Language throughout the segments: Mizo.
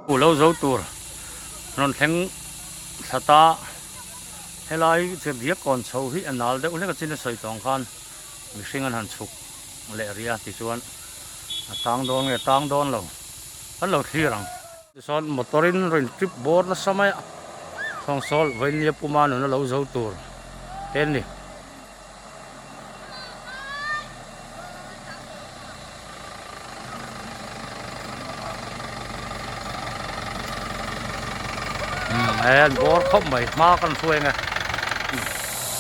U lo zo tur rawn thleng thla ta helai che biak kawn chho hi a nal deuh hlek a chin a sawi tawng khan mihring an han chhuk leh rih a tichuan a tang dawn nge tang dawn lo kan lo thlir ang. Tichuan motor in rawn trip bawr nasa mai a thawngsawl vainia puma nuna lo zo tur te an ni. An bawr khawp mai hma kan hruai ang e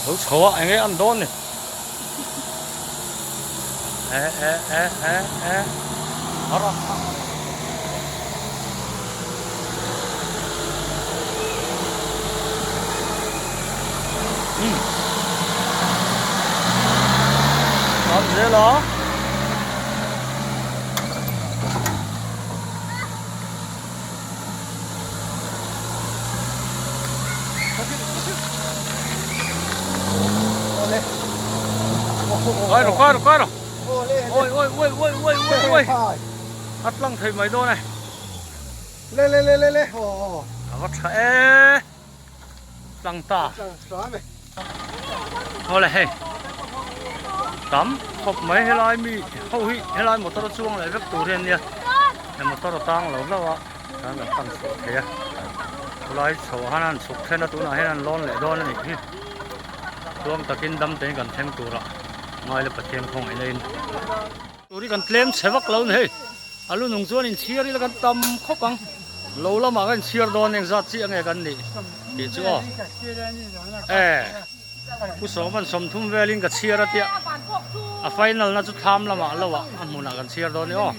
lo chho a enge an dawn ni e e e e e har a Tam zel a. Kai ro kai ro kai ro. Oi oi oi oi oi oi oi. A tlang thei mai dawn e. Le le le le le. A va tha e. Tlang ta. Awle hei. Tam khawp mai helai mi ho hi helai motor a chuang leh vek tur hi ania. He motor a tang lo hlauh a chuan kan tlang chhuah thei a. Khulai chho ah hian an chhuk then a tunah hian an lawn leh dawn a nih hi. Tluang takin dam tein kan thleng turah ngai la Pathian khawngaih na in. Tur hi kan tlem chhe vak lo a ni hei. A lu nung chuan inchhiar ila kan tam khawp ang. Lo lamah kan inchhiar dawn eng zat chiah nge kan nih tih chu aw. E Pu Sawman 30 velin ka chhiar a tia a final na chu thlam lamah lo ah a hmunah kan chhiar dawn a ni aw.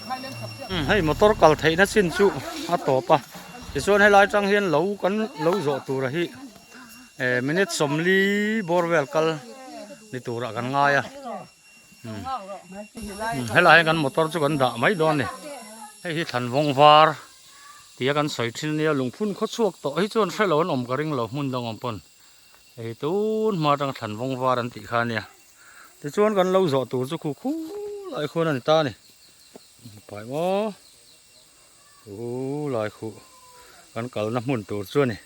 Hei motor kal theihna chin chu a tawp a tichuan helai tang hian lo kan lo zawh tura hi e minute 40 bawr vel kal ni turah kan ngai a. Helai hian kan motor chu kan dah mai dawn a ni hei hi thlan vawng var tia kan sawi thin ania lungphun khaw chhuak tawh hi chuan hrelo an awm ka ring lo hmun dang awm pawn hei tun hma atanga thlan vawng var an tih kha ania tichuan kan lo zawh tur chu khu khu lai khuan a ni ta a ni pai maw khu lai khu kan kalna hmun tur chu a ni.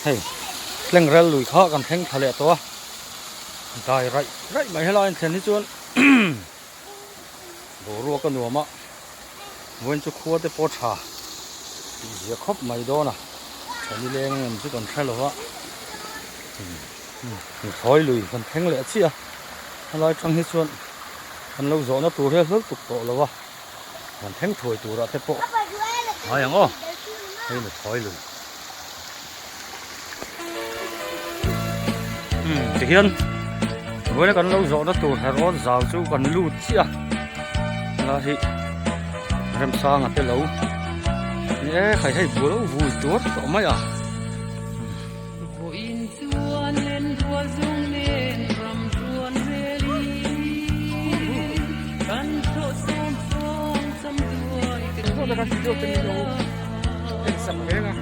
Hei tleng rel lui kha kan thleng thla leh tawh a dai raih raih mai helai an thlen hi chuan boruak a nuam a vawiin chu khua te pawh tha tih zia khawp mai dawn a tha ni leng ang chu kan hre lo va thawi lui kan thleng leh chiah a helai tang hi chuan kan lo zawhna tur hi a hlawlh tuk tawh lo a. Kan thleng thuai turah te pawh ngai ang aw hei ni thawi lui umm tihian vawiin a kan lo zawhna tur herawn zau chu kan lut chiah a helai hi remsanga te lo ni e khai hei bual lo vui tuar tawh mai a.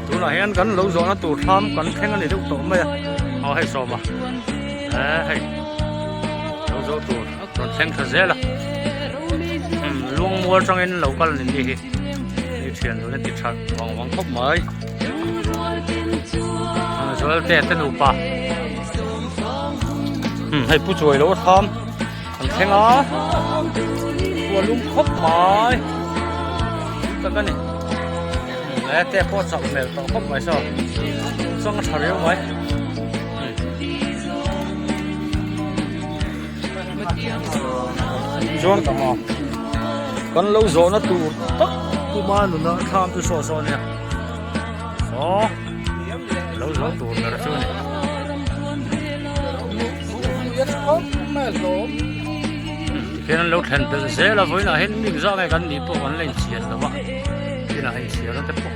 Tunah hian kan lo zawhna tur thlam kan thleng a ni deuh tawh mai a aw hei sawma e hei lo zawh tur rawn thleng tha zel a luang mual tangin lo kal ni ni hi hei thian dun a ti tha vang vang khawp mai. Zualte te nupa hei pu chuai lo tham an thleng a khua lum khawp mai tak a ni e te pawh chak hmel tawh khawp mai saw chang a tha riau mai chuan kan lo zawhna tur tak kuma nuna thlam chu saw saw nia Saw lo zo tur ber chu ni. Tikhian an lo thlen belh zel a vawiinah hian mi engzah nge kan nih pawh kan la inchhiar lo va tinah inchhiar na te pawh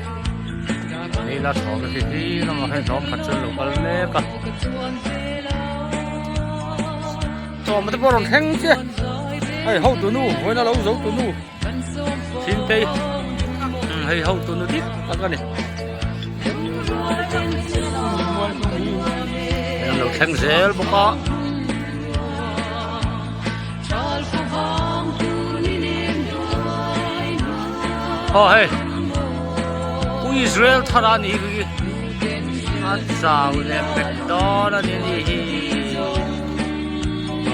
ni la thlawm hi hi lamah hian hlawm khat chu an lo kal mek a sawma te pawh a rawn thleng chiah hei hotu nu vawiina lo zo tu nu. Thingtei hei ho tunu dik tak a ni hei an lo thleng zel bawk a. Aw hei Pu Israel thar a nih hi a chau leh pek dawn a ni nih hi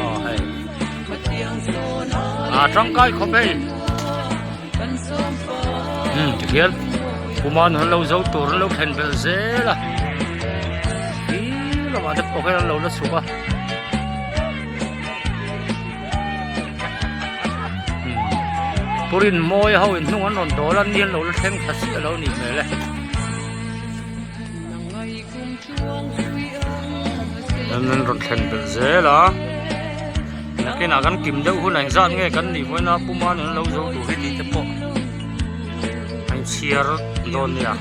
aw hei a tangkai khawp hei umm tikhian puma an lo zo tur an lo thlen belh zel a khi lamah te pawh khian an lo la chhuk a. Purin mawi ho in hnung an rawn dawl a ni an lo la thleng thla chiah lo a nih hmel e. An rawn thlen belh zel a nakinah kan kim deuh hunah engzat nge kan nih vawiin a puma an lo zo tur hi tih te pawh an chhiar dawn nia.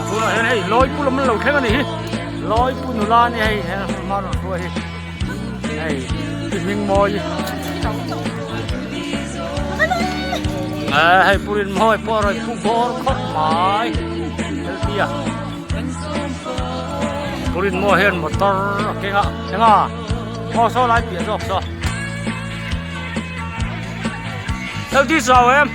Tunah hian hei Lawipu lam an lo thleng a nih hi Lawipu nula a ni hei he hma rawn hruai hi hei i hming mawi hei purin mawi pawh a rawn pu bawr khawp mai healthy a. Purin maw hian motor a keng a eng a aw saw lai piah zawk saw healthy chau em.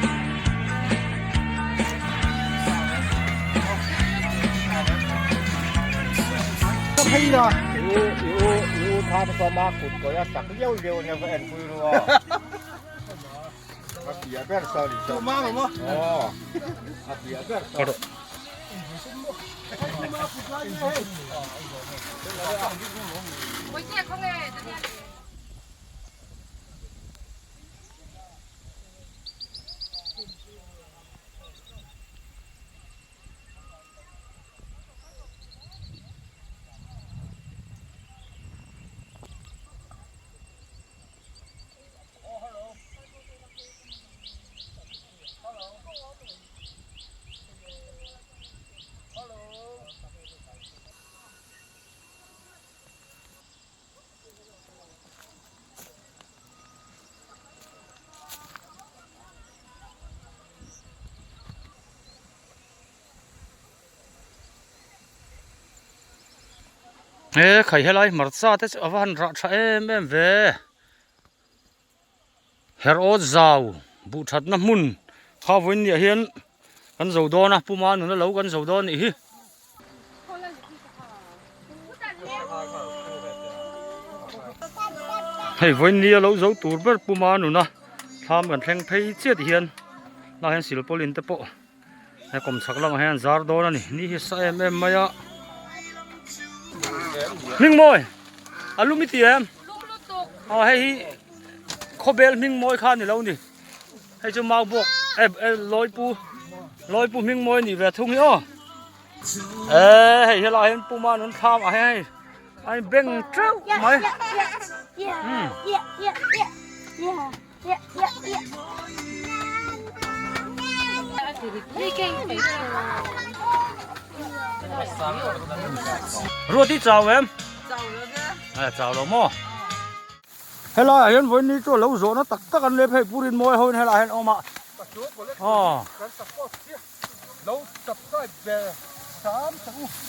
He khai helai hmarcha te chu a va han rah tha em em ve. Her awt zau buh thatna hmun kha vawiin niah hian kan zo dawn a puma nuna lo kan zo dawn nih hi. Hei vawiin nia lo zo tur ber puma nuna thlam kan thleng phei chiah ti hian lah hian silpawlin te pawh he kawm chhak lamah hian zar dawn a ni ni hi sa em em mai a hming mawi a lum i ti em aw hei hi khawbel hming mawi kha a ni lo ni hei chu mau bawk e e lawipu lawipu hming mawi a nih ve thung hi aw e hei helai hian puma an thlam ah hian hei a in beng teuh mai umm. Ruati chau em? Chau lo Chau lo maw? Helai ah hian vawiin ni chu a lo zawhna tak tak an lep hei Purin mawi ho in helai ah hian awm a. Aw.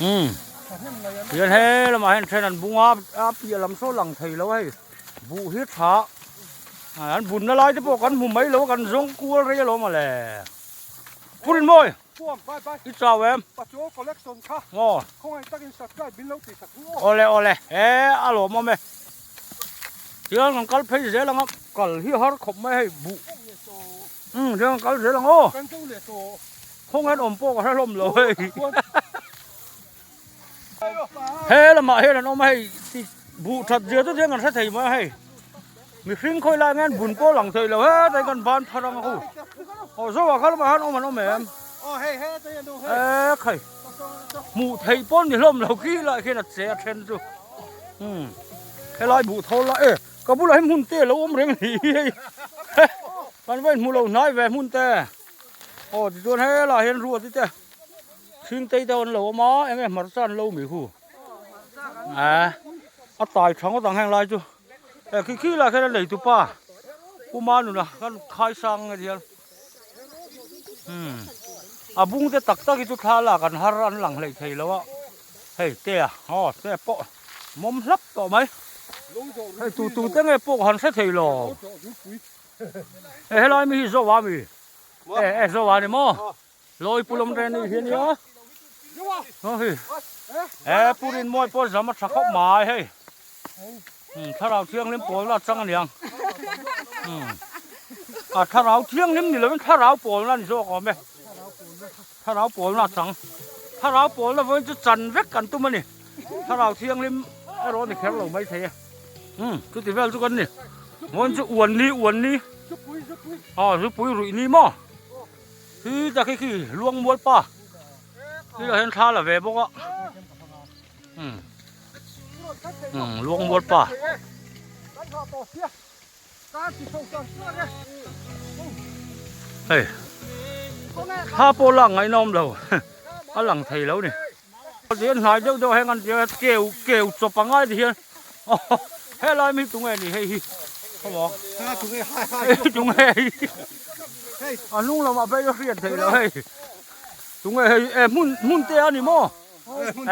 Umm. Tihian he lamah hian then an bung a a piah lam saw lang thei lo a hei. Buh hi tha an bunna lai te pawh kan hmu mai lo a kan zawng kual rei alawm a le. Pu Rinmawi i chau em? Aw Awle awle he a lawmawm e. Tiang kan kal phei zel ang a kal hi har khawp mai hei buh umm tiang kan kal zel ang aw. Khawngaih awm pawh ka hre hlawm lo hei. He lamah hian an awm a hei ti buh that zia chu hian kan hre thei mai a hei mihring khawi lai hian bun pawh lang thei lo hetlai kan ban phar ang a hu aw zoah kha lamah hian awm an awm em e khai hmuh theih pawh ni hlawm lo khi lai khian a che a then chu umm helai buh thawl lai e ka bulah hi hmun te a lo awm reng a ni hi hei kan va inhmu lo hnai ve hmun te aw tichuan helaiah hian ruat te. Hringtei te an lo awm a, enge hmarcha an lo mi hu? A a tai tha ngawt ang heng lai chu e khi khi lai khian a leitu pa Pu Manuna kan khai sang nge hian umm a bung te tak tak hi chu thla lak an har an lang hleih thei lo a hei te a aw te pawh mawm hlap tawh mai hei tu tu te nge pawh han hre thei lo e helai mi hi Zoa mi e e Zoa ni maw. Lawi pu lawm reng anih hi ania aw hei he pu Rinmawi pawh zam a tha khawp mai hei umm thlarau thianghlim pawlna a chang aniang umm a thlarau thianghlim ni lovin thlarau pawlna a ni zawk awm e thlarau pawlna a chang thlarau pawlna vawiin chu chan vek kan tum a ni thlarau thianghlim erawh a ni kher lo maithei e umm chuti vel chu kan ni vawiin chu uan ni uan ni aw zupui ruih ni maw. Hi ta khi khi luang mual pa khi là hian thla la ve bawk a um um luang mual pa hei thla pawh lak ngaihna awm lo a lang thei lo ni tihian hnai deuh deuh heng an tia keu keu chawp angai ti hian helai mi tunge ni hei hi khawmaw hei tunge hei a hnung lamah phei a hriat theih loh hei tunge hei e hmun hmun te a ni maw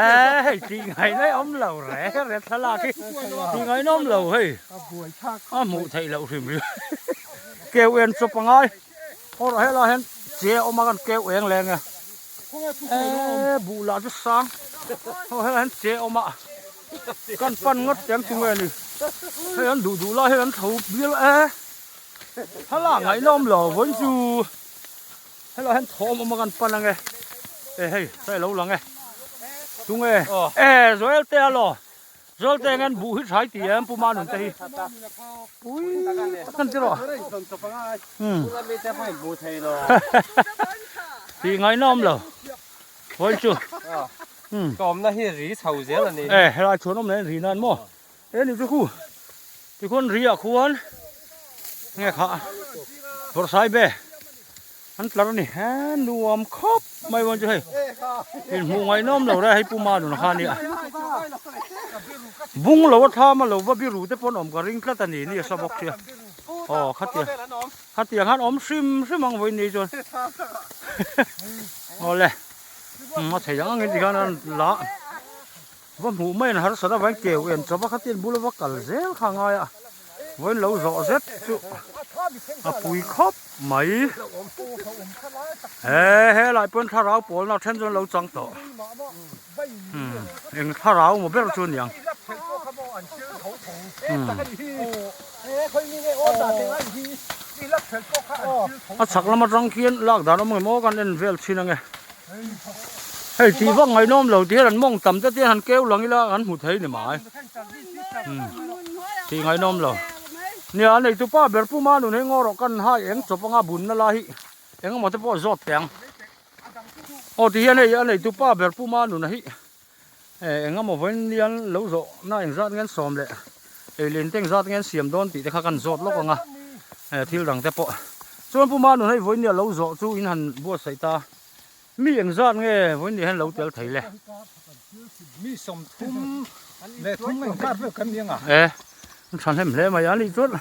e hei tih ngaihna awm lo re re thlalak hi tih ngaihna awm lo hei a hmuh theih loh hrim hrim keu en chawp angai aw helai hian che a awm a kan keu eng leng e. Eee buh lah chu sang ho helai hian che awm a kan pan ngawt teng chu nge ni hei an duh duh lai hian an tho bial e thlalak ngaihnawm lo vawiin chu helai hian thawm awm a kan pan ange e hei hei lo lang e tunge e Joel te a law Joel te ngen buh hi thai ti em Pu Manun te hi pui tak an ti rawh umm tih ngaihnawm lo vawiin chu umm Kawmna hi ri chho zel a ni. E helai chhuan awm leh ri nan maw e ni chu khu tikhuan ri ah khuan nge kha bawrhsai be an tlar a ni he nuam khawp mai vawiin chu hei inhmuh ngaihnawm lo re hei Pu Manuna kha ania bung lo a thlam a lo va biru te pawn awm ka ring tlat a ni ni a sa bawk sia aw khatia khatiang khan awm hrim hrim ang vawiin ni chuan awle a thei ang angin tikhan an la va hmuh mai an harsat a vawiin keu en chawp a khatiang bula va kal zel kha a ngai a vawiin lo zawh zet chu a pui khawp mai he helai pawn thlarau pawlna then chuan lo chang tawh umm eng thlarau maw ber chu aniang umm a chhak lam atang khian lak dan awm ngemaw kan en vel thin ange hei tih vak ngaihnawm lo tih hian an mawng tam te te han keu lang ila kan hmu thei ni mai umm tih ngaihnawm lo nia a neitu pa ber puma nun hi ngaw rawh kan hai eng chawp anga bunna lai hi engemaw te pawh zawt teh ang aw ti hian hei a neitu pa ber puma nuna hi eh engemaw vawiin lian lo zawh na engzat nge an sawm leh ei leh inte engzat nge an siam dawn tih te kha kan zawt lawk ang a eh thil dang te pawh chuan puma nun hei vawiin nia lo zawh chu in han buatsaih ta mi engzat nge vawiin nia hian lo tel thei le. Mi 30 leh thum a inkar vel kan ni ang a. Eh an tha hnem hle mai a nih chuan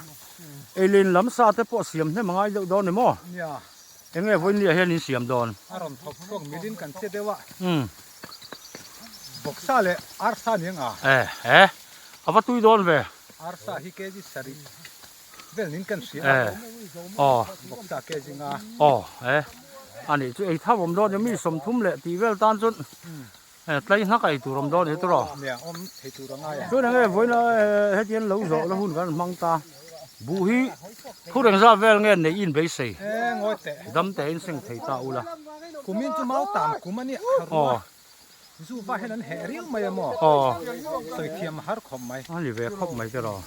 ei leh in lam sa te pawh siam hnem a ngai deuh dawn ni maw? Nia. Enge vawiin nia hian in siam dawn? A rawn thawk chhuak milin kan che deuh a. Umm. Bawksa leh arsa ni ang a. Eh eh a va tui dawn ve. Arsa hi kg sarih vel nin kan hria a. Eh aw. Bawksa kg nga. Aw eh a nih chu ei thau awm dawn ni mi 30 leh tih vel tan chuan eh tlai hnak a ei tur awm dawn ni tawh rawh. Nia awm thei tur a ngai a. Chuan enge vawiin a hetiang lo zawh na hun kan hmang ta. Buh hi thu reng zat vel nge neih in beisei dam te in seng thei ta ula. Kumin chu mau tam kum a nia rua zu va hian an heh riau mai a maw sawi thiam a har khawp mai. A ni ve khawp mai te rawh.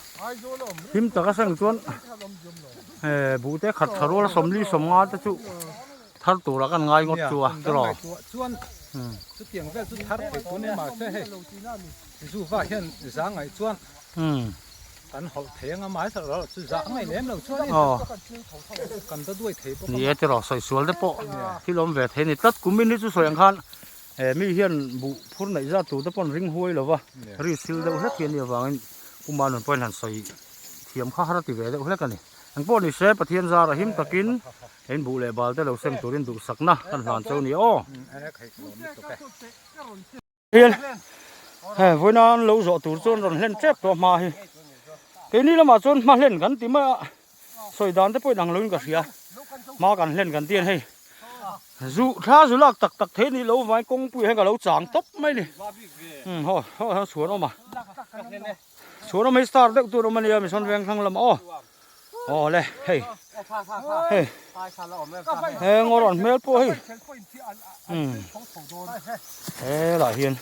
Him taka seng chuan buh te khat tha rual 40 50 te chu thar tura kan ngai ngawt chu a ti rawh. Chuan chutiang vel chu thar thei tun em mahse hei zu va hian za ngaih chuan. Kan hawlh thei anga mai sa rawh chu zah ngai lem lo chuanin kan va duai thei bawk a. Ni e tiraw sawi sual te pawh thil awm ve thei a ni tlat. Kumin hi chu sawi ang khan He mi hian buh phur neih zat tur te pawh an ring huai lo va, ri sil deuh hlek hi a nih avangin Pu Manuel pawhin han sawi thiam kha har a ti ve deuh hlek a ni. Engpawh ni se Pathian zara him takin hein buh leh bal te lo sem turin duhsakna kan hlan cheu ni aw. Hian he vawiina an lo zawh tur chuan rawn hlen tep tawh hma hi keini lamah chuan hma hlen kan ti mai a sawi dan te pawh in ang loin ka hria hma kan hlen kan ti a ni hei zu thla zu lak tak tak thei ni lo vai kawngpui hian ka lo chang tawp mai ni um haw haw hian chhuan awm a chhuan awm hi star deuh tur awm a nia mihrawn veng thlang lamah aw aw le hei hei he ngaw rawn hmel pawh hei um helaiah hian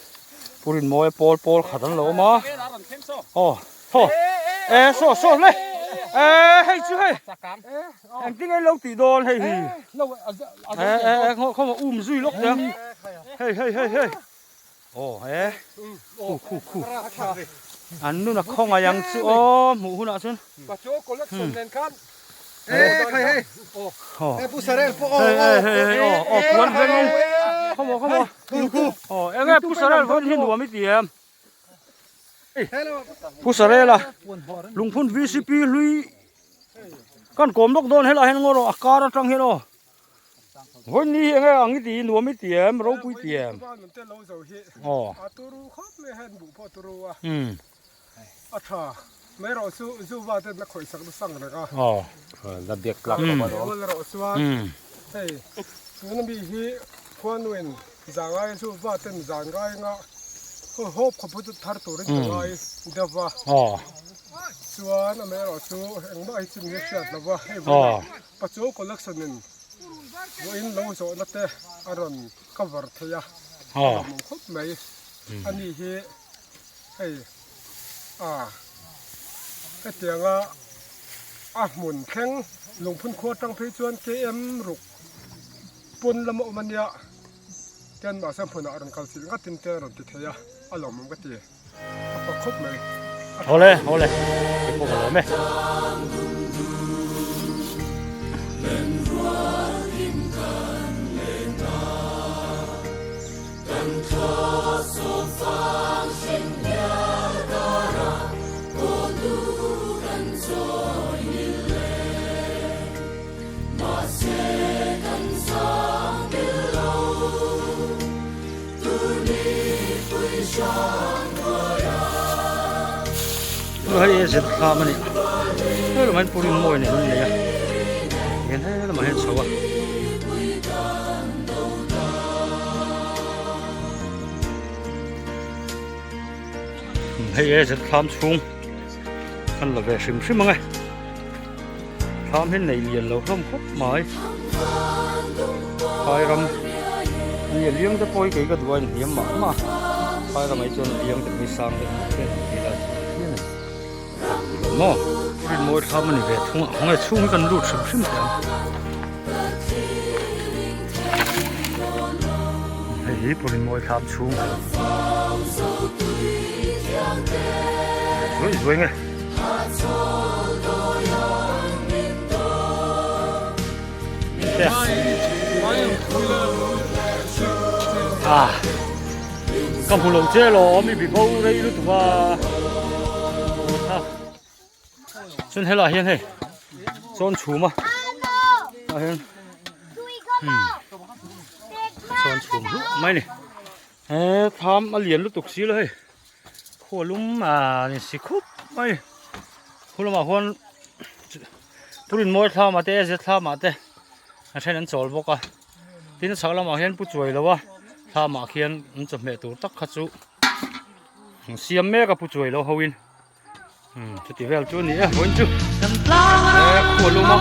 purin mawi pawl pawl khat an lo awm a aw haw e saw saw le e hei chu hei engtin nge lo tih dawn hei hi e e e khaw um zui lawk teh ang hei hei hei hei. Aw he khu khu khu an nun a khawngaih ang chu aw hmuh hunah chuan hei hei hei hei aw aw puan vengin khawmaw khawmaw aw eng nge pu sarel vawn hi nuam i ti em pu sarela lungphun vcp hlui kan kawm lawk dawn helaiah hian ngaw rawh a kar atang hian aw. Vawi ni hi enge ang i ti nuam i ti em ropui ti em aw a turu khawp mai hian buh pawh a turu a a tha mai rawh chu zuva ten a khawih sak nasa ang reng a aw la biak tlak khawp a lawm rawh chuan hei tuna mi hi khuanuin zangai zuva ten zangai anga hawp khawp chu thar turin ka ngai deuh va aw chuan amaherawhchu engmah hi chin hi a hriat lo va hei vawiin Pachuau collection in vawiin lo zawhna te a rawn cover thei a, a lawmawm khawp mai. A ni hi hei a hetianga a hmun thleng lungphun khua atang phei chuan KM ruk pawn lama awm a nia ten mahse hmunah a rawn kal chilh ngatin te a rawn ti thei a, a lawmawm ka ti. A fak khawp mai. Awle awle ke pawh ka lawm e. Hei a zir thlam a ni he lamah hian purin mawi nen an nei a hian he lamah hian chho a. Hei e zir thlam chhung kan la ve hrim hrim ang e thlam hi nei lian lo hlawm khawp mai phai ram nia liang te pawh hi kei ka duh a inhniam mah mah a phai ramah hi chuan liang te pawh hi sang deuh deuh hian an ti la hian a ni maw rinmawi thlam a ni ve thung a khawnge chhung hi kan lut hrim hrim teh ang hei hi pu rinmawi thlam chhung zuai zuai nge. Ah ka hmu lo che lo mi bi bo rei lutuk a chuan helaiah hian hei chawn chhum a tah hian chawn chhum hluah mai a ni he thlam a lian lutuk si lo hei khua lum a ni si khup mai khu lamah khuan purin mawi thlamah te zet thlamah te a then an chawl bawk a tin a chhak lamah hian pu chuai lo a thlamah khian an chawhmeh tur tak kha chu an siam mek a pu chuai lo ho in chuti vel chu a ni e vawiin chu he khua lum a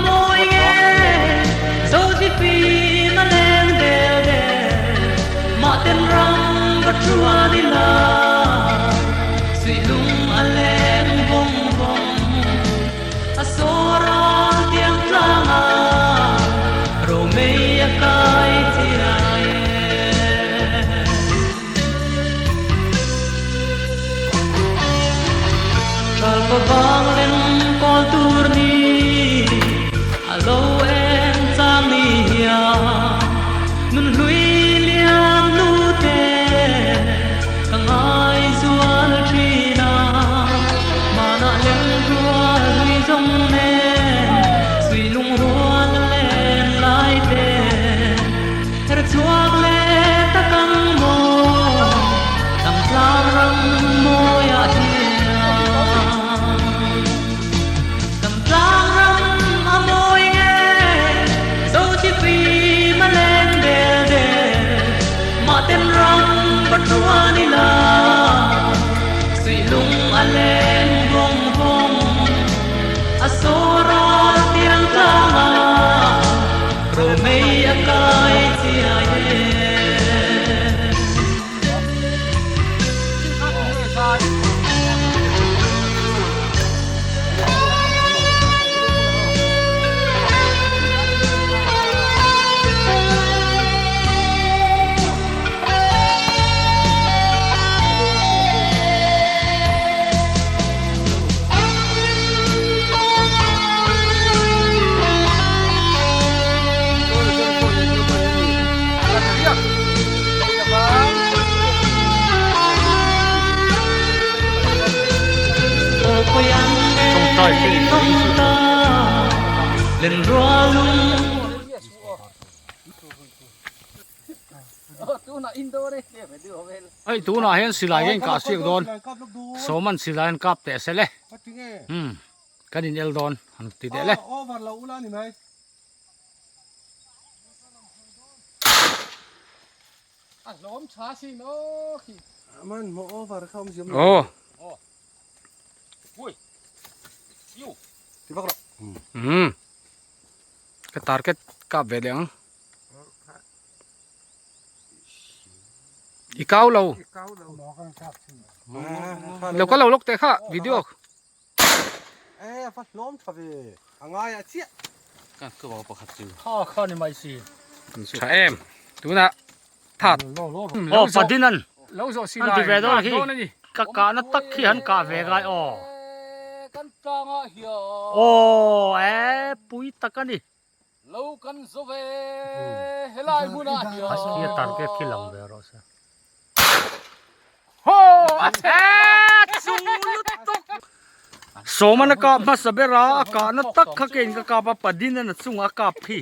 Hei tunah hian silai hian kah siak dawn sawman silai an kap teh sel e umm kan in el dawn han ti teh le. Aw. Umm ka target kap ve leh ang. I kau lo. Lo ka lo lawk teh kha video. E a fa hlawm tha ve. A ngai a chiah. Ka ka ba pakhat chu. Kha kha ni mai si. Tha em. Tuna that. Oh padinan. Lo zawh si lai. An ti ve dawn khi. Ka kah na tak khi han kah ve ngai aw. Kan tlangah hian. Aw e pui tak a ni. Lo kan zo ve helai hmunah hian. A khi a target khi lang ve rawh se. Haw a che chung lutuk. Sawman a kap hmasa ber a, a kahna tak kha keiin ka kap a, Padin a chungah a kap khi.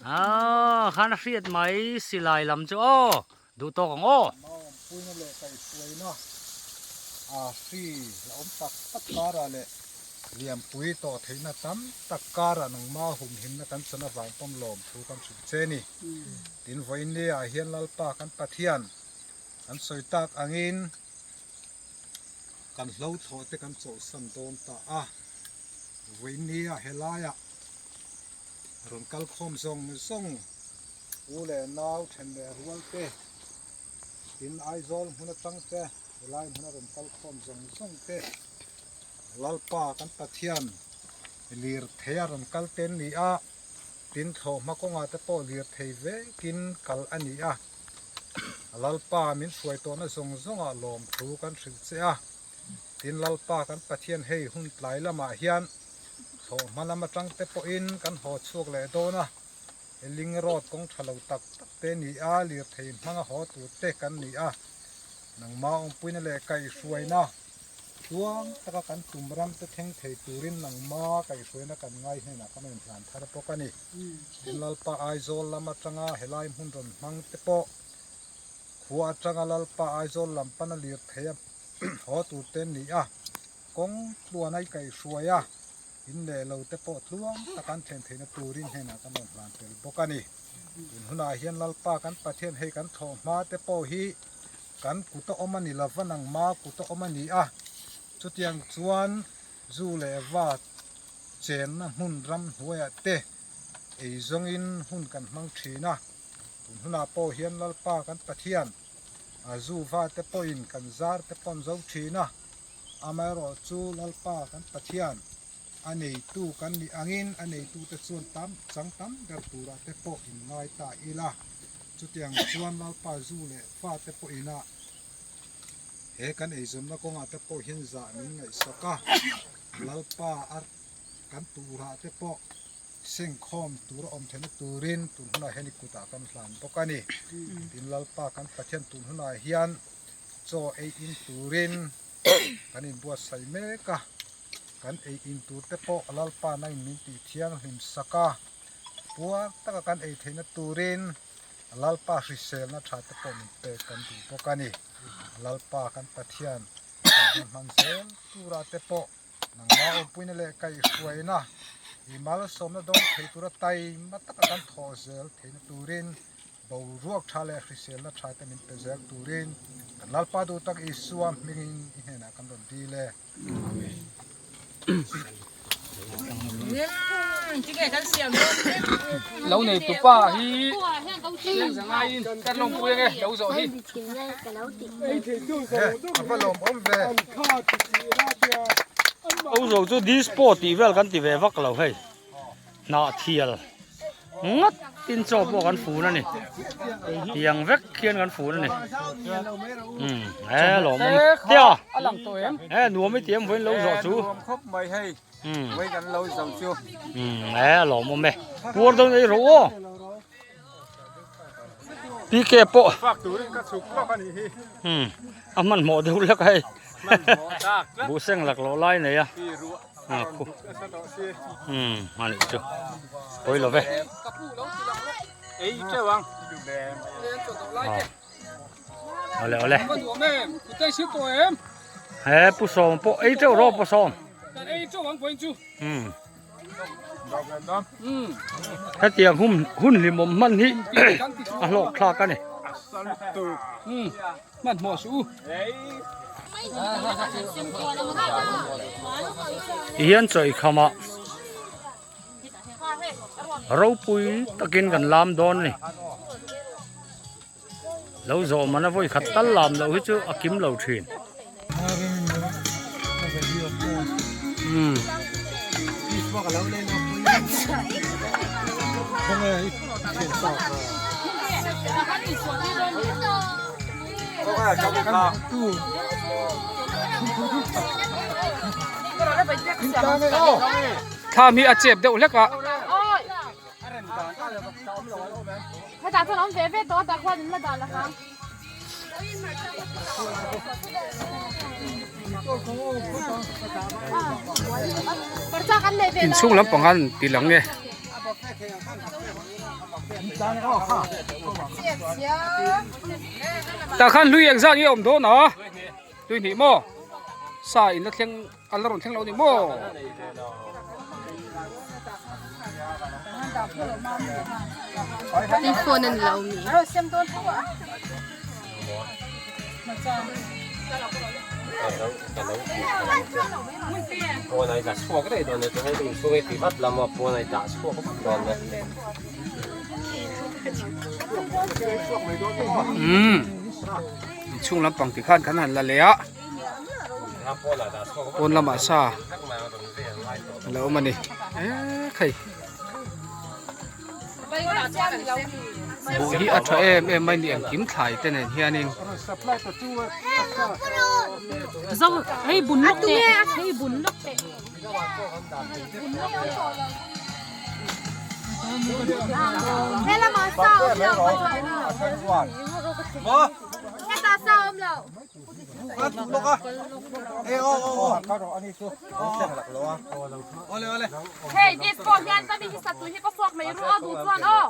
Aaa khan a hriat mai silai lam chu aw duh tawk ang aw. Maawmpuina leh kaihhruaina a hri la awm tak tak karah leh Lianpui tawh theihna tam tak karah nangma humhimna kan chan avang pawn lawm thu kan hrilh che ni. Tin, vawiinli ah hian Lalpa kan Pathian kan sawi tak angin kan hlo thlawh te kan chawlhsan dawn ta a. Vawiinli ah helaiah rawn kal khawm zawng zawng u leh nau then leh rual te, tin Aizawl hmun atang te helai hmuna rawn kal khawm zawng zawng te, Lalpa kan Pathian lir thei a rawn kal te an ni a, tin thlawhhma kawngah te pawh lir thei vekin kal a ni a. Lalpa min hruai tawhna zawng zawngah lawmthu kan hrilh che a, tin Lalpa kan Pathian hei hun tlai lamah hian thlawhhma lam atang te pawhin kan haw chhuak leh dawn a, ling road kawng tha lo tak tak te ni a, lirthei hmanga haw tur te kan ni a, nangmah awmpuina leh kaihhruaina. Tluang taka kan tum ram te thleng thei turin nangma kaihhruaina kan ngai hnenah kan rawn hlan thar bawk a ni. Tin Lalpa Aizawl lam atanga helai hmun rawn hmang te pawh khua atanga Lalpa Aizawl lam pana lir thei a haw tur te an ni a, kawng tluan a i kaihhruai a, in leh lo te pawh tluang taka an thlen theihna turin hnenah kan rawn hlan tel bawk a ni. Tun hunah hian Lalpa kan Pathian hei kan thlawh hma te pawh hi Kan kut a awm a ni lova nangma kut a awm a ni a, chutiang chuan zu leh va chenna hmun ram hnuaiah te ei zawngin hun kan hmang thin a, tun hunah pawh hian Lalpa kan Pathian a zu va te pawhin kan zar te pawh an zo thin a, amaherawh chu Lalpa kan Pathian a neitu kan nih angin a neitute chuan tam chang tam ber turah te pawh in ngai ta ila. Chutiang chuan Lalpa zu leh fate pawh inah he kan eizawnna kawngah te pawh hian zah min ngaihsak a, Lalpa a kan turah te pawh sengkhawm tur a awm theihna turin tun hunah hian i kutah kan hlan bawk a ni. Tin, Lalpa kan Pathian tun hunah hian chaw ei in turin kan inbuatsaih mek a, kan ei in tur te pawh Lalpa nangin min tih thianghlim sak a. Puar taka kan ei theihna turin Lalpa hriselna tha te pawh min pek kan duh bawk a ni. Lalpa kan Pathian kan hman hman zel tura te pawh nangmah awmpuina leh kaihhruaina i malsawmna dawng thei tura taima taka kan thawh zel theihna turin boruak tha leh hriselna tha te min pe zel turin kan Lalpa duh tak Isua hmingin i hnenah kan rawn dil e. Lo nei tu pa hi zangaiin kan lawm pui ange lo zawh hi. A va lawm awm ve. Lo zawh chu dispo tih vel kan ti ve vak lo hei. Hnah thial ngat tin chaw pawh kan fun a ni tiang vek khian kan fun a ni umm he lawm awm tia he nuam i tiam vawiin lo zawh chu umm umm he lawm awm e puar dawn ei rawh aw PK pawh umm a hmanhmawh deuh lek a hei buhseng laklawh lai nei a. A khu umm a nih chu pawi lo ve awle awle he pu sawm pawh ei teuh rawh pu sawm umm hetiang hun hun hlimawm hman hi a hlawk thlak a ni. Tihian chawikham ah ropui takin kan lam dawn a ni. Lo zawh man a vawi khat tal lam loh hi chu a kim lo thin. Thlam hi a chep deuh hlek a. Inchhung lampang an ti lang e. Tah khan hlui engzat nge awm dawn a? Tui hnih maw? Sa in la thleng a la rawn thleng lo ni maw? Umm inchhung lampang ti khan kan han la leh a pawn lamah sa a lo awm a ni ekhei buh hi a tha em em mai ni engkim thlai te nen hianin.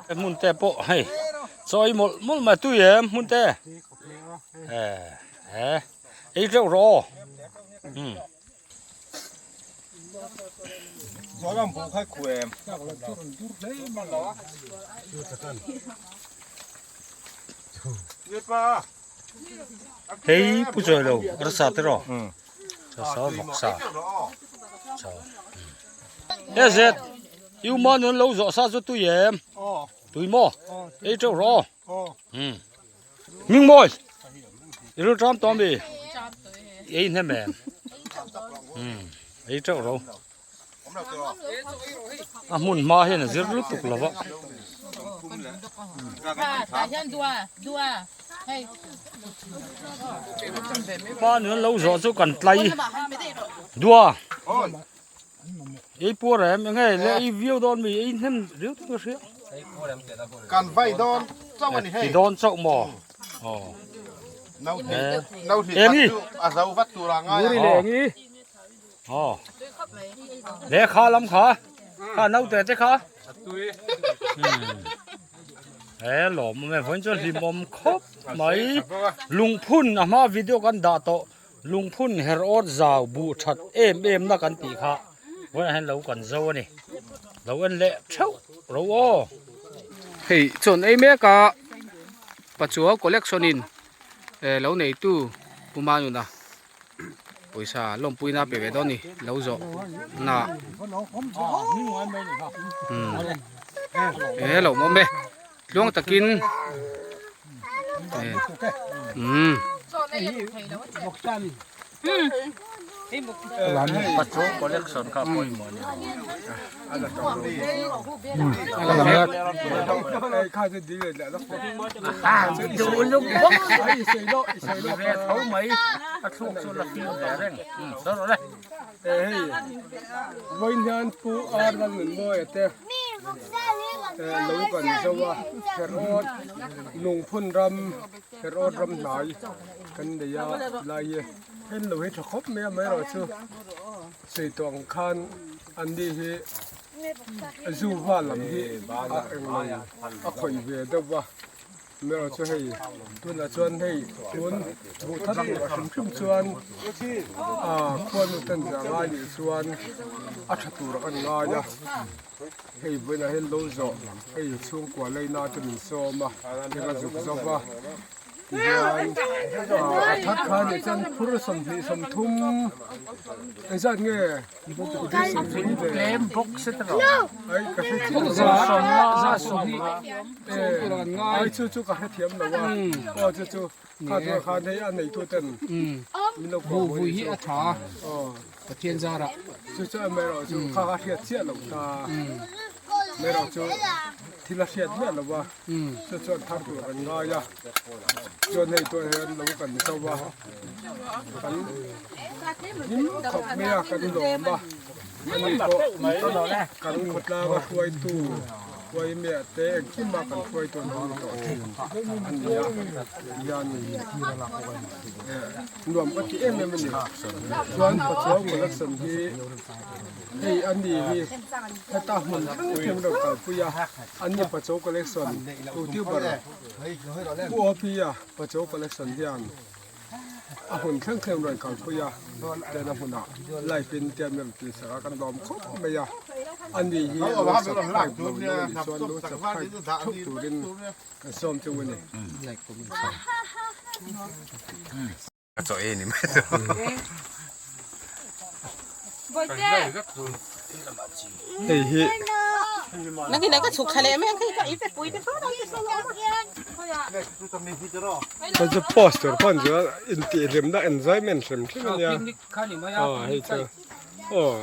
Hmun te pawh hei chawi mawlh mawlh mai tui em hmun te e ei teuh rawh aw umm. Hei pu chawi lo arsa te rawh arsa vawk sa he zet i uma nun lo zawh sa chu tui em tui maw ei teuh rawh aw Ming mawi i ril ṭam tawh ami ei hnem em ei teuh ro a hmun hma hian a zir lutuk lo va. Pa nun lo zawh chu kan tlai dua ei puar em enge le ei viau dawn mi ei hnem riau chu ka hria kan vai dawn chauh ani hei ti dawn chauh maw aw no hnih no hnih khat chu a zo vat tur a ngai a engi aw lehkha lam kha kha naute te kha he lawm awm e vawiin chuan hlimawm khawp mai lungphun a hma video kan dah tawh Lungphun her awt zau buh that em em na kan tih kha vawiinah hian lo kan zo a ni. Lo en leh theuh ro aw. Hei chuan ei mek a Pachuau collection in lo neitu Pu Manuna pawisa lawmpuina pe ve dawn a ni lo zawh na e lo mawm e. Tluang takin umm. Patrol collection kha pawimawh a ni. Tho mai a thluk chu la fim ve reng. Sawi rawh le. Vawiin hian Pu Ar Lalnunmawia te lo kan zo a, Herawt Lungphun ram, Herawt ram hnai kan nei a tilai hi. Hei lo hi tha khawp mai a amaherawhchu sawi tawh ang khan anni hi zu val lam hi a englo a khawih ve deuh va amaherawhchu hei tunah chuan hei tun buh thar tur a hrim hrim chuan ah khuanu ten zah ngai nih chuan a tha tur a kan ngai a hei vawiinah hian lo zawh hei chhungkua leina te min sawm a heng a zuk zo va. Tihian a thar kha nih chuan phur 23 engzat nge tlem bawk se ta lo ai ka hre thiam lo za 20 ai chu chu ka hre thiam lo a aw chu chu kha chu khan hei a neitu ten min lo bu vui hi a tha Pathian zarah chu chu amaherawh chu kha a hriat chiah lo ta amaherawh chu thil a hriat miah lo a Chu chuan thar tur kan ngai a, chuan hei tuah hian lo kan zo a, kan hlim khawp mai a, kan lawm a, ani pawh kan khawtlang a hruaitu Huaimiah te engkima kan hruaitu an lo ni tawh thin a ni a, tihian nuam ka ti em em a ni. Chuan Pachuau collection hi hei a ni hi heta hmun thleng thleng rawn kalpui a. An ni Pacho Collection YouTuber Pu Opi-a Pacho Collection hian a hun thleng thleng rawn kalpui a, tena hmunah live in tian rawn tih sak a, kan lawm khawp mai a. A ni hi lo subscribe lo lo a nih chuan lo subscribe theuh turin kan sawm chu a ni. A chaw ei ni mai chu. Hei hi. Hei chu poster pawh an zuar a intihhlimna enjoyment hrim hrim a nia aw hei chu aw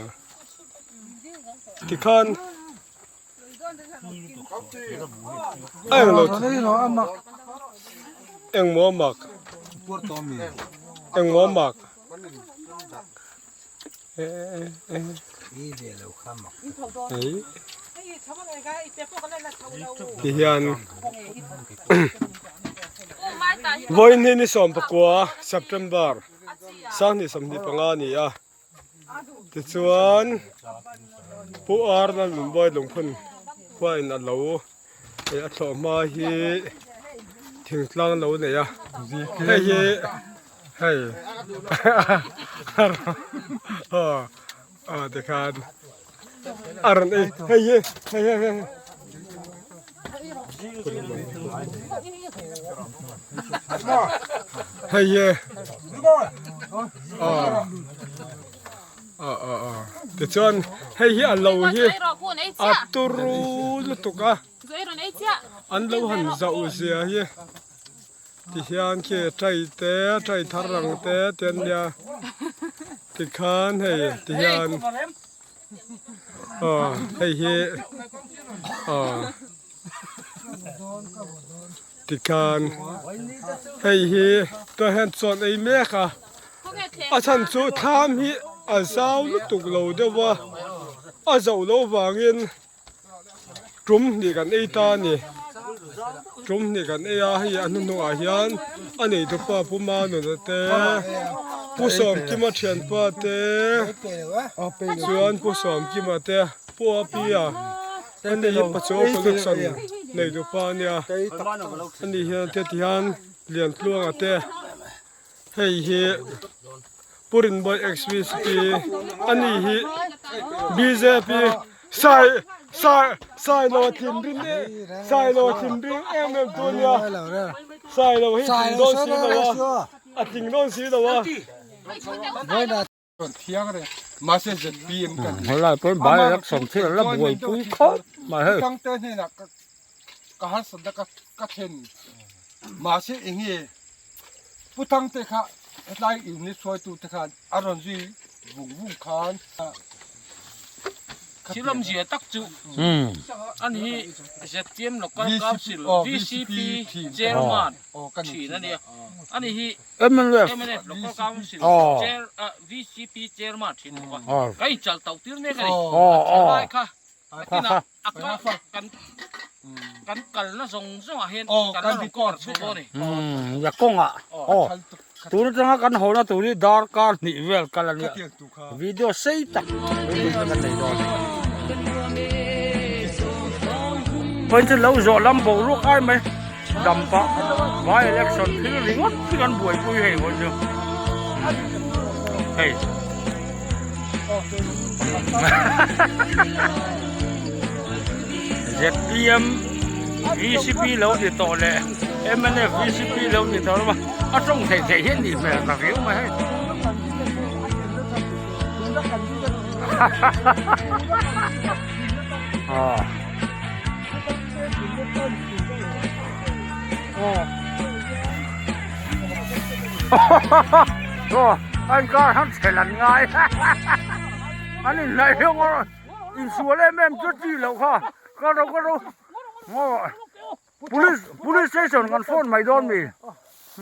tikhan A englo engmaw mak engmaw mak ti hian vawiin hi ni 19 September 2025 a ni a. Tichuan Pu Arnold Mumbai lungphun khuain a lo eh a thlawh hma hi thingtlang lo nei a hei hi hei aw aw tikhan a rawn ei hei hi hei hei hei. Hei hi aw aw aw tichuan hei hi a lo hi a turu lutuk a an lo han zauh zia hi tihian khi trai te trai thar ang te te an nia tikhan hei tihian. Aw hei hi aw tikhan hei hi tah hian chawn ei mek a a chhan chu thlam hi a zau lutuk lo deuh a a zoh loh vangin tum hnih kan ei ta a ni tum hnih kan ei a hei a hnuhnungah hian a neitupa Pu Manuna te Pu Sawmkima thianpa te chuan Pu Sawmkima te Pu Apia ani hi Pachuau collection neitupa a nia ani hian te tihian Liantluanga te hei hi Pu Rinbawi XVCP ani hi bjp sai sai sailo thinrim e sailo thinrim em em tu ania sailo hi tling dawn si lo a a tling dawn si lo a. Rawn thiang reng mahse zpm kan ni. Helai pawh by election thil an la buaipui khawp mai hei. Tangte hnenah ka harsatna ka thlen mahse enge Pu Thangte kha hetlai unit hruaitute khan a rawn zui vung vung khan Thil awmzia tak chu ani hi ZPM Local Council VCP Chairman thin a nia. Ani hi MNF Local Council VCP Chairman thin bawk a. Ka inchal tauh tir mek a ni. Thalai kha Nakinah a kal kan kan kalna zawng zawngah hian kan la rawn cover chhuah dawn a ni. Ya kawngah. Aw. Tun atanga kan haw na tur hi darkar hnih vel kal a nia. Video sei tak kan nei dawn. Point chu lo zawh lam boruak ai mai dam pah by election thil ringawt hi kan buaipui hei pawh chu. Hei. ZPM VCP lo ni tawh leh MNF VCP lo ni tawh lova a tawng theih theih hian nih hmel ta viau mai hei. Aw. Aw, an kar han chhel an ngai. An inhnaih hiang a. Insual em em chu chi loh kha ka ro ka ro ngaw police police station kan phone mai dawn mi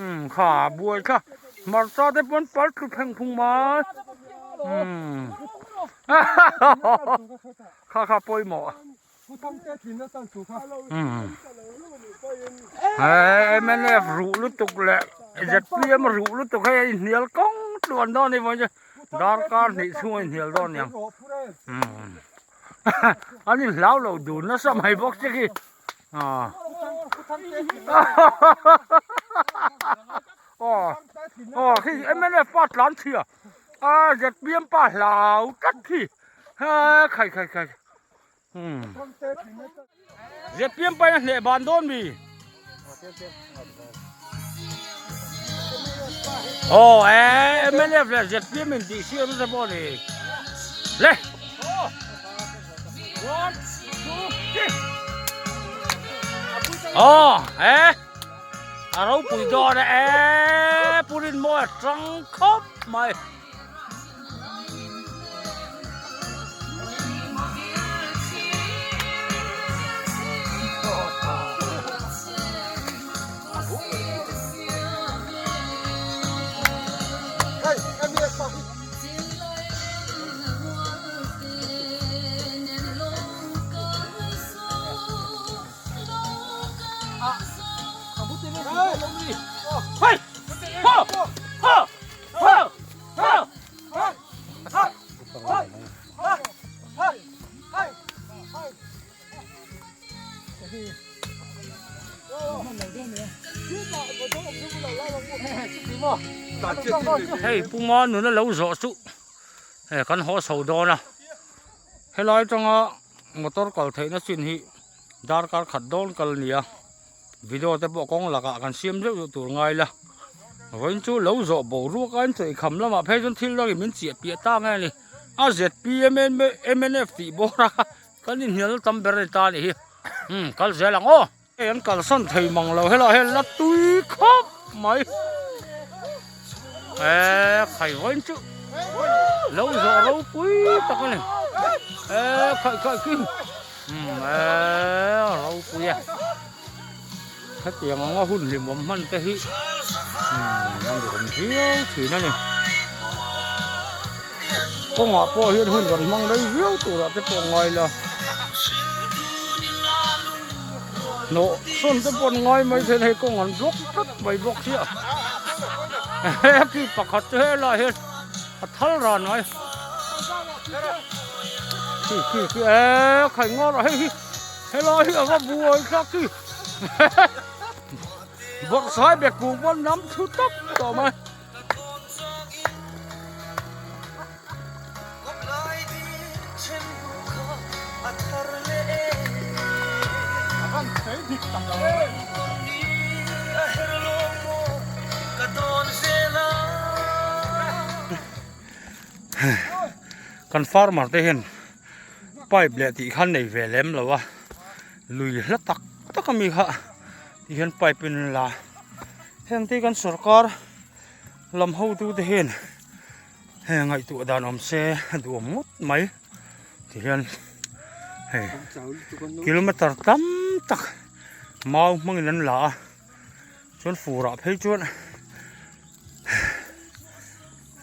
umm kha buai kha hmarcha te pawn pal thlu pheng phung mai umm kha kha pawimawh umm he mnf ruh lutuk leh zpm ruh lutuk hei a inhnial kawng tluan dawn a ni vawiin chu. Darkar hnih chhung a inhnial dawn niang. Umm. An inhlau lo dun nasa mai bawk che khi. Aw. Aw. Aw khi mnf pa tlan chhia. A zpm pa hlau tlat khi. Ha khai khai khai. Umm. Zpm pa in a hneh ban dawn mi. Aw e mnf leh zpm in tih siam nasa pawh a ni. Le. Aw e a ropui dawn e e Pu Rinmawia tang khawp mai. Hey! Ho! Ho! Hei Puma nuna lo zawh chu hei kan haw chho dawn a helai atanga motor kal theihna chin hi darkar khat dawn kal a ni a. Video te pawh kawng lakah kan siam zeuh zeuh tur ngai la. Vawiin chu lo zawh boruak a inchawih kham lamah phei chuan thil dangin min chiah piah ta nge a ni. A zpm mnf tih bawr a kan inhnial tam ber a ni ta a nih hi. Umm kal zel ang aw. Hei an kalsan thei mang lo helaiah hian la tui khawp mai. Eee khai vawiin chu lo zawh ropui tak a ni. Eee khaih khaih khi. Umm eee ropui a hetiang anga hun hlimawm hman te hi umm a nuam viau thin a ni kawngah pawh hian hun rawn hmang rei viau turah te pawh ngai la hnawh sawn te pawh an ngai mai thei a hei kawng an block tlat mai bawk sia he khi pakhat chu helaiah hian a thal ran mai. Khi khi khi e khai ngawr a hei hi helai hi a va buai thlak khi bawrhsai bek kung pawn nam thu tawp tawh mai. Kan farmer te hian pipe leh tih khan nei ve lem lo a lui hla tak tak ami kha ti hian pipe in an la a heng te hi kan sorkar lam hotu te hian hei ngaihtuah dan awm se a duhawm ngawt mai ti hian hei kilometer tam tak mau hmangin an la a chuan furah phei chuan.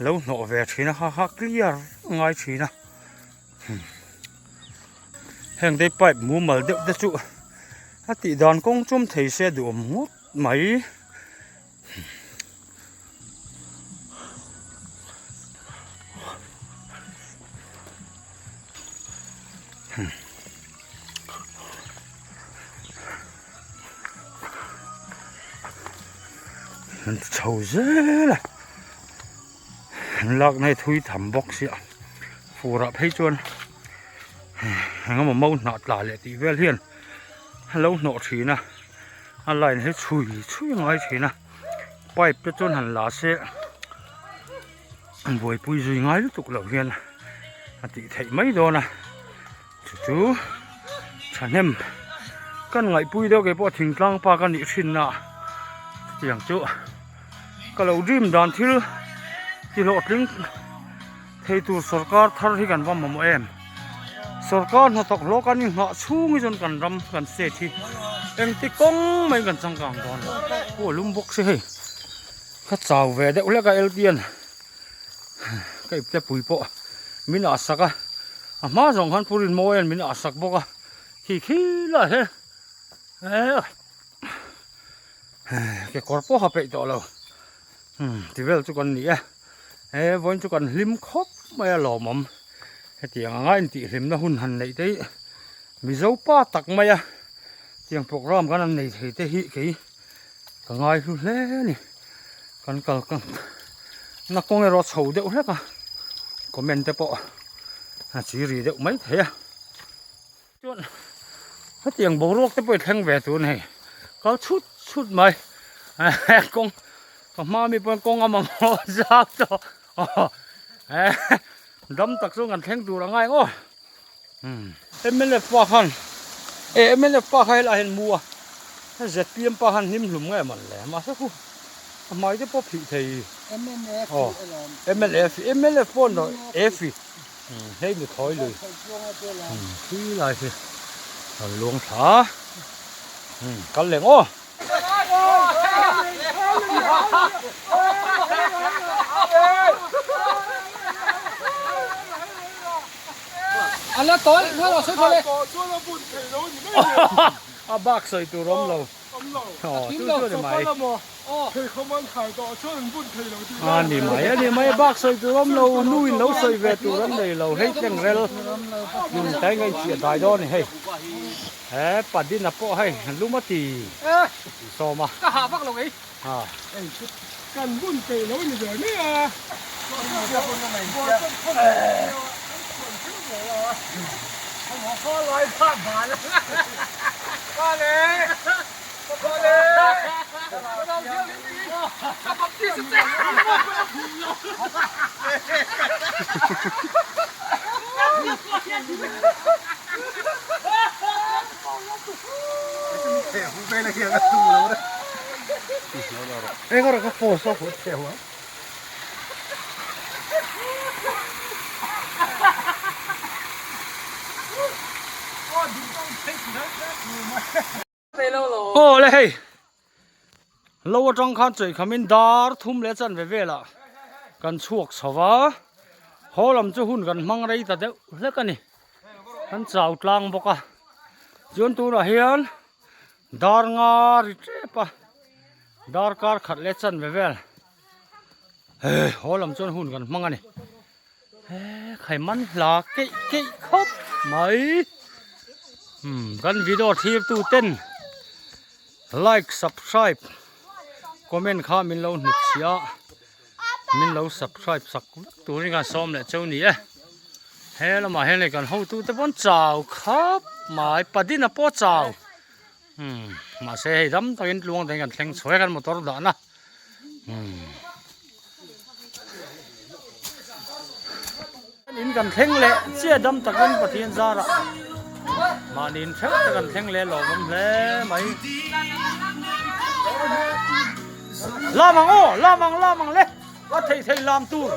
Lo hnawh ve thin a ha ha clear ngai thin a heng te pipe mumal deuh te chu a tih dan kawng chawm thei se duhawm ngawt mai. An ti chho zel a an lakna hi thui tham bawk sia fur ah phei chuan eng emaw mau hnah tla leh tih vel hian a lo hnawh thin a a line hi chhui chhui a ngai thin a pipe te chuan han la se buaipui zui ngai lutuk loh hian a tih theih mai dawn a chu chu thahnem kan ngaihpui deuh kei pawh thingtlang pa ka nih thin a chutiang chu ka lo dream dan thil ti hlawhtling thei tur sawrkar thar hi kan va mamawh em sawrkar hnathawk hlawh kan inghah chhung hi chuan kan ram kan state hi engti kawng mai kan changkang dawn lo aw lum bawk si hei ka chau ve deuh hlek a ltn ka ipte pui pawh min ah sak a a hma zawng khan purin mawi an min ah sak bawk a khi khi lah he kekawr pawh ha peih tawh lo ti vel chu kan ni e he vawiin chu kan hlim khawp mai a lawmawm hetiang anga intihhlimna hun han neih te hi mizo pa tak mai a tiang program kan han nei thei te hi kei ka ngai hlu hle a ni kan kal ka na kawng erawh chho deuh hlek a comment te pawh a chi ri deuh mai thei a chuan hetiang boruak te pawh i thleng ve tur a ni hei kal chhut chhut mai kawng ka hma mi pawn kawng a mamawh zau tawh dam tak chuan kan thleng tur a ngai ang aw. Mnf pa khan e mnf pa kha helaiah hian mu a zpm pa khan hnim hlum nge mawn le mahse khu a hmai te pawh phih thei aw mnf mnf pawh an rawh f hei ni thawi lui khi lai khi an luang thla kal leh ang aw. A bak sawi tur awm lo. Aw chu chu a ni mai. A ni mai a ni mai a bak sawi tur awm lo nu in lo sawi ve tur an nei lo hei tleng rel nun tai ngaih chiah dai dawn a ni hei. He Padina pawh hei lum a ti sawm a. Ka hah vak lo ei. Ha. Kan bun peih lo ni ve mai a. Aw le hei lo atang khan chawi khamin dar thum leh chanve velah kan chhuak chho va haw lam chu hun kan hmang rei ta deuh hlek a ni kan chau tlang bawk a chuan tunah hian dar nga ri tep a dar kar khat leh chanve vel hei haw lam chuan hun kan hmang a ni he khai man hla keih keih khawp mai umm kan video thlir tu ten like subscribe comment kha min lo hnut chhiah a. Min lo subscribe sak vek turin kan sawm leh cheu ni e. He lamah hian hei kan hotu te pawn chau khawp mai Padina pawh chau. Umm mahse hei dam takin tluang te kan thleng chhuai kan motor dahna. Umm in kan thleng leh chiah dam takin Pathian zarah mahni in hreuh te kan thleng leh lawmawm hle mai. Lam ang aw, lam ang lam ang le, a thei thei lam tur.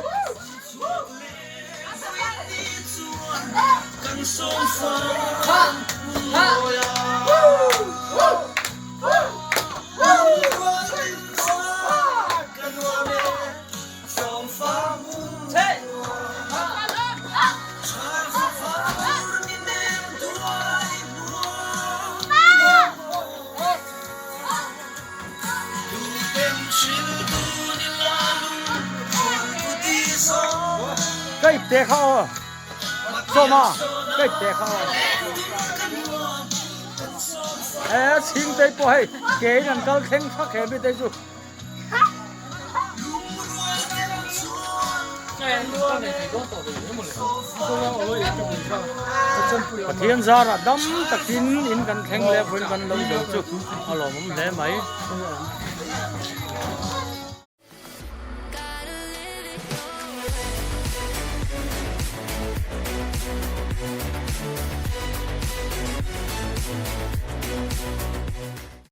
Ka ipte kha aw Sawma ka ipte kha aw e chhing te pawh hei ke in an kal thleng thak he mi te chu. Pathian zarah dam takin in kan thleng leh vawiin kan lo zo chu a lawmawm hle mai.